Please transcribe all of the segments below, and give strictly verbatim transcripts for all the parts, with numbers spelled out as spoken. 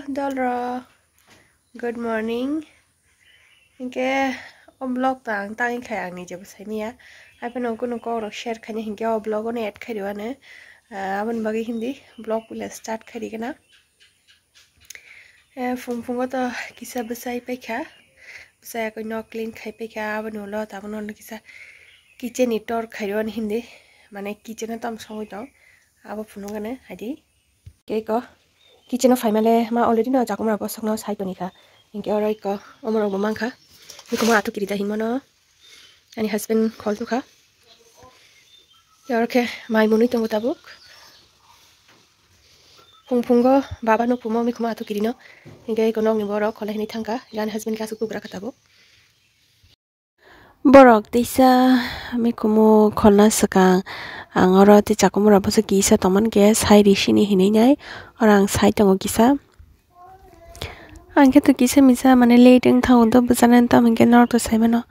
Dolrok, good morning. Hinkhe o vlog ta ang tangwi khai, ang nije bo saimanya. Haphano kunu kokrok share khaina hinkhe o vlog ono add khai rw ano. Ah, aboni bagwi hindi vlog puila start khai rikana. Eh, phung phungo to kisa bwsai paikha. Bwsai akoi nok clean khai paikha. Aboni ulo tabukno kisa kitchen ni tour khai rw ano hindi. Mane kitchen o tamo songwi tong. Abo phunukgano haidi. Kei ko kitchen o phaimale ma already no chakumra bosokno sai tonikha. Hinkhe oro iko omorok bo mankha. Mikhumo athukiri da hinmano. Ani husband khol tukha. Oro khe mai mwnwi tongo tabuk. Phung phungo baba nukhumo mikhumo athukirino. Hinkhe iko nokni borok khol hinwi thangkha. Ani husband khe aswk tugra kha tabuk. Borok teisa mikhumu kholna swkang ang oro tei chakumura bwswk kisa tongmani khe sai ri sini hinwi nai oro ang sai tongo kisa. Ang khe to kisa misa mane late wng thango do bwchanani tamo hinkhe norok to sai mano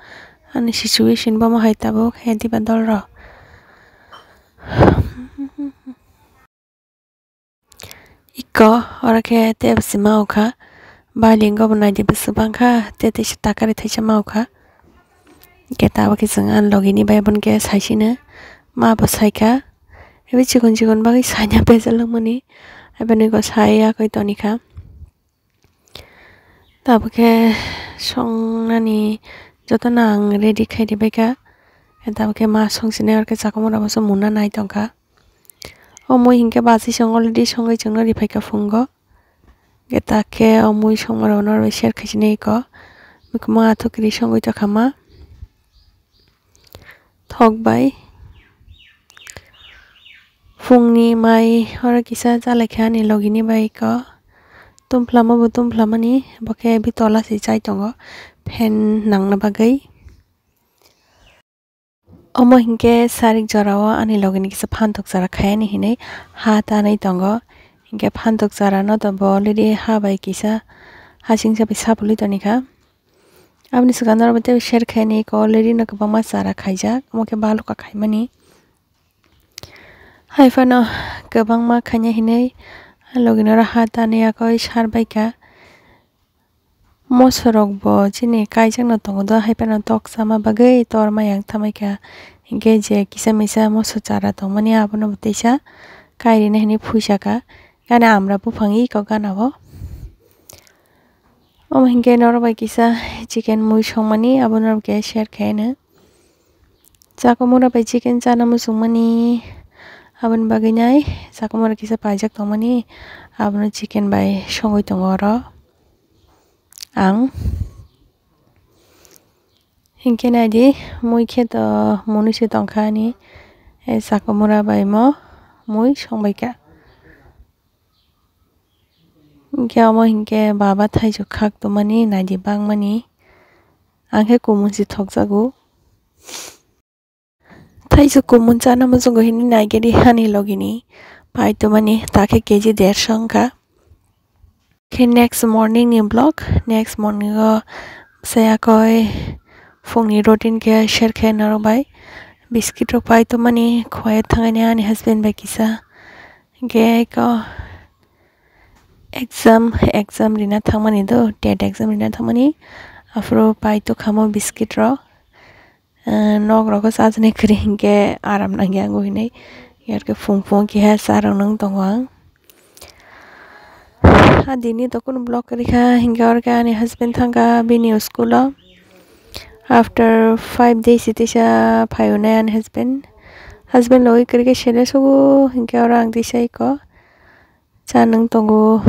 ani situation bomo hai tabuk he diba dolrok. Iko oro khe tei bwswk ma okha, bailing obo naidi bwswk bangkha, tei teisa takari thaisa ma okha. Hinkhe tabuk khe chwng ani logini bai abono khe saisino ma bo saikha. Ebe chikon chikon bagwi saina bejal wngmani, abo nw iko sai yakwi tonikha. Tabuk khe songnani jotono ang ready khai ribaikha. Tabuk khe ma songsinai oro khe chakumura boso muna nai tongkha. O mui hinkhe bachwi song already songwi chwngno riphaikha phungo. Hinkhe takhe o mui songmarokno share khaisinai iko. Mikhumo athukiri songwi tongkha ma. Thok bai. Phungni mai oro kisa chalaikha ani logini bai iko. Tumphlamabo tumphlama ni, bo khe bitola se chai tongo fan nangna bagwi. Omo hinkhe sarik jorao ani logini kisa phantok chara khayani hinwi ha tanwi tongo. Hinkhe phantok chara no to bo already ha bai kisa hasingsa bai sapulwi tonikha. Aboni swkang norok bai teibo share khaini iko already no kwbangma chara khaijak, omo khe baluka khaimani. Hai phano kwbangma khaina hinwi logini oro ha tanwi yakwi sar baikha. Moso rok bo chini kaijakno tongo do, hai phano tok chama bagwi tor ma yang tamaikha. Hinkhe je kisa misa moso chara tongmani abono bo teisa kairina hinwi phuisakha. Gana amra buphang iko gana o. Omo hinkhe norok bai kisa chicken mui songmani, abo norok khe share khaino. Chakumura bai chicken chana muchungmani, aboni bagwi nai chakumura kisa paijak tongmani, abono chicken bai songwi tongo oro ang. Hinkhe naidi, mui khe to mwnwi se tongkha ani, eh, chakumura bai mo mui songbaikha. Hinkhe omo hinkhe baba thaichuk khak tongmani naidi bangmani. Ang khe kumun se thokjago. Thaichuk kumun chana muchungo hinwi naigeri hani logini pai tongmani takhe K G derso wngkha. Khe next morning ni vlog, next morning o bwsai akoi phungni routine khe share khe norok bai. Biscuit rok pai tongmani khwlai thangani ani husband bai kisa. Hinkhe eko exam, exam rina thangmani do, TET exam rina thangmani. Aphuru pai tongkhamo biscuit rok. Eh, nok rogo chajani kwrwi hinkhe aram nangya wngwi hinwi. Yarkhe phung phung keha charok nung tongo ang. Ha dini to kunu vlog kwrwi kha, hinkhe orkhe ani husband thangkha bini school o. After five days teisa phai hwnwi ani husband. Husband logwi kwrwi khe sele sugo, hinkhe oro ang teisa eko cha nung tongo.